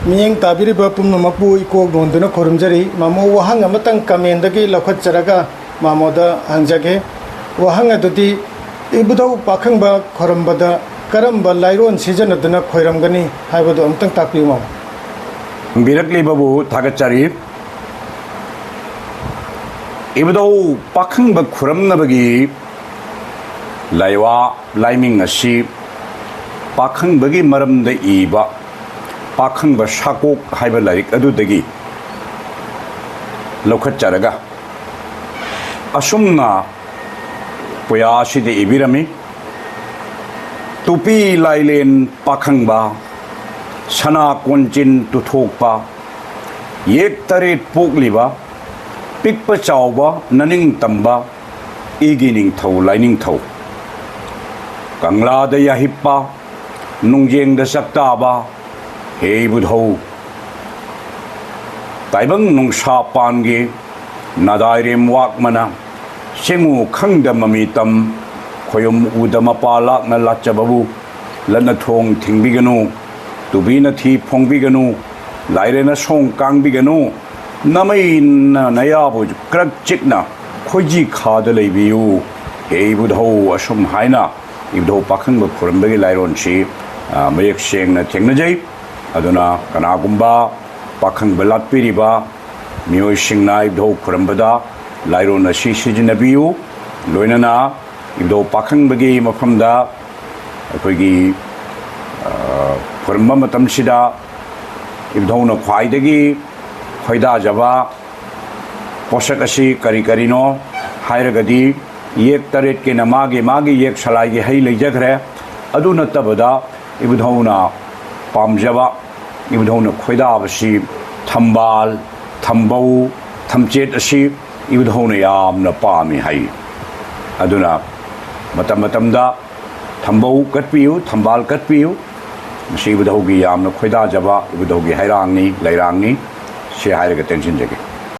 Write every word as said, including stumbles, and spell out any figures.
ꯃꯤꯠꯌꯦꯡ ꯇꯥꯕꯤꯔꯤꯕ ꯄꯨꯝꯅꯃꯛꯄꯨ ꯏꯀꯣꯛ ꯅꯣꯟꯗꯨꯅ ꯈꯨꯔꯨꯝꯖꯔꯤ꯫ ꯃꯥꯃꯣ, ꯋꯥꯍꯪ ꯑꯃꯇꯪ ꯀꯃꯦꯟꯗꯒꯤ ꯂꯧꯈꯠꯆꯔꯒ ꯃꯥꯃꯣꯗ ꯍꯪꯖꯒꯦ꯫ ꯋꯥꯍꯪ ꯑꯗꯨꯗꯤ, ꯏꯕꯨꯙꯧ ꯄꯥꯈꯪꯕ ꯈꯣꯏꯔꯝꯕꯗ ꯀꯔꯝꯕ ꯂꯥꯏꯔꯣꯟ ꯁꯤꯖꯤꯟꯅꯗꯨꯅ ꯈꯣꯏꯔꯝꯒꯅꯤ ꯍꯥꯏꯕꯗꯨ ꯑꯃꯇꯪ ꯇꯥꯛꯄꯤꯌꯨ, ꯃꯥꯃꯣ꯫ ꯍꯪꯕꯤꯔꯛꯂꯤꯕꯕꯨ ꯊꯥꯒꯠꯆꯔꯤ꯫ ꯏꯕꯨꯙꯧ ꯄꯥꯈꯪꯕ ꯈꯨꯔꯝꯅꯕꯒꯤ ꯂꯥꯏꯋꯥ ꯂꯥꯏꯃꯤꯡ ꯑꯁꯤ ꯄꯥꯈꯪꯕꯒꯤ ꯃꯔꯝꯗ ꯏꯕ ꯄꯥꯈꯪꯕ ꯁꯥꯀꯣꯛ ꯍꯥꯏꯕ ꯂꯥꯏꯔꯤꯛ ꯑꯗꯨꯗꯒꯤ ꯂꯧꯈꯠꯆꯔꯒ ꯑꯁꯨꯝꯅ ꯄꯨꯌꯥ ꯑꯁꯤꯗ ꯏꯕꯤꯔꯝꯃꯤ: ꯇꯨꯄꯤ ꯂꯥꯏꯂꯦꯟ ꯄꯥꯈꯪꯕ, ꯁꯅꯥ ꯀꯣꯟꯆꯤꯟ ꯇꯨꯊꯣꯛꯄ, ꯌꯦꯛ ꯇꯔꯦꯠ ꯄꯣꯛꯂꯤꯕ, ꯄꯤꯛꯄ ꯆꯥꯎꯕ ꯅꯅꯤꯡ ꯇꯝꯕ, ꯏꯒꯤ ꯅꯤꯡꯊꯧ ꯂꯥꯏꯅꯤꯡꯊꯧ꯫ ꯀꯪꯂꯥꯗ ꯌꯥꯍꯤꯞꯄ, ꯅꯨꯡꯖꯦꯡꯗ ꯆꯥꯛꯇꯥꯕ, ꯍꯦ ꯏꯕꯨꯙꯧ꯫ ꯇꯥꯏꯕꯪ ꯅꯨꯡꯁꯥ ꯄꯥꯟꯒꯤ ꯅꯥꯗꯥꯏꯔꯦꯝ ꯋꯥꯛꯃꯅ, ꯆꯦꯡꯉꯨ ꯈꯪꯗ ꯃꯃꯤ ꯇꯝ, ꯈꯣꯌꯨꯝ ꯎꯗ ꯃꯄꯥ ꯂꯥꯛꯅ ꯂꯥꯠꯆꯕꯕꯨ, ꯂꯠꯅ ꯊꯣꯡ ꯊꯤꯡꯕꯤꯒꯅꯨ, ꯇꯨꯕꯤꯅ ꯊꯤ ꯐꯣꯡꯕꯤꯒꯅꯨ, ꯂꯥꯏꯔꯦꯅ ꯁꯣꯡ ꯀꯥꯡꯕꯤꯒꯅꯨ, ꯅꯃꯩꯅ ꯅꯌꯥꯕꯨ ꯀ꯭ꯔꯛ ꯆꯤꯛꯅ ꯈꯣꯏꯖꯤ ꯈꯥꯗ ꯂꯩꯕꯤꯌꯨ꯫ ꯍꯦ ꯏꯕꯨꯙꯧ, ꯑꯁꯨꯝ ꯍꯥꯏꯅ ꯏꯕꯨꯙꯧ ꯄꯥꯈꯪꯕ ꯈꯨꯔꯝꯕꯒꯤ ꯂꯥꯏꯔꯣꯟꯁꯤ, ꯑ, ꯃꯌꯦꯛ ꯁꯦꯡꯅ ꯊꯦꯡꯅꯖꯩ꯫ ꯑꯗꯨꯅ ꯀꯅꯥꯒꯨꯝꯕ ꯄꯥꯈꯪꯕ ꯂꯥꯠꯄꯤꯔꯤꯕ ꯃꯤꯑꯣꯏꯁꯤꯡꯅ ꯏꯕꯨꯙꯧ ꯈꯨꯔꯝꯕꯗ ꯂꯥꯏꯔꯣꯟ ꯑꯁꯤ ꯁꯤꯖꯤꯟꯅꯕꯤꯌꯨ꯫ ꯂꯣꯏꯅꯅ ꯏꯕꯨꯙꯧ ꯄꯥꯈꯪꯕꯒꯤ ꯃꯐꯝꯗ ꯑꯩꯈꯣꯏꯒꯤ, ꯑ, ꯈꯨꯔꯨꯝꯕ ꯃꯇꯝꯁꯤꯗ ꯏꯕꯨꯙꯧꯅ ꯈ꯭ꯋꯥꯏꯗꯒꯤ ꯈꯣꯏꯗꯥꯖꯕ ꯄꯣꯠꯁꯛ ꯑꯁꯤ ꯀꯔꯤ ꯀꯔꯤꯅꯣ ꯍꯥꯏꯔꯒꯗꯤ, ꯌꯦꯛ ꯇꯔꯦꯠꯀꯤꯅ ꯃꯥꯒꯤ ꯃꯥꯒꯤ ꯌꯦꯛ ꯁꯂꯥꯏꯒꯤ ꯍꯩ ꯂꯩꯖꯈ꯭ꯔꯦ꯫ ꯑꯗꯨ ꯅꯠꯇꯕꯗ ꯏꯕꯨꯙꯧꯅ ꯄꯥꯝꯖꯕ, ꯏꯕꯨꯙꯧꯅ ꯈꯣꯏꯗꯥꯕꯁꯤ ꯊꯝꯕꯥꯜ, ꯊꯝꯕꯧ, ꯊꯝꯆꯦꯠ ꯑꯁꯤ ꯏꯕꯨꯙꯧꯅ ꯌꯥꯝꯅ ꯄꯥꯝꯃꯤ ꯍꯥꯏ꯫ ꯑꯗꯨꯅ ꯃꯇꯝ ꯃꯇꯝꯗ ꯊꯝꯕꯧ ꯀꯠꯄꯤꯌꯨ, ꯊꯝꯕꯥꯜ ꯀꯠꯄꯤꯌꯨ꯫ ꯃꯁꯤ ꯏꯕꯨꯙꯧꯒꯤ ꯌꯥꯝꯅ ꯈꯣꯏꯗꯥꯖꯕ ꯏꯕꯨꯙꯧꯒꯤ ꯍꯩꯔꯥꯡꯅꯤ, ꯂꯩꯔꯥꯡꯅꯤ꯫ ꯁꯤ ꯍꯥꯏꯔꯒ ꯇꯦꯟꯁꯤꯟꯖꯒꯦ꯫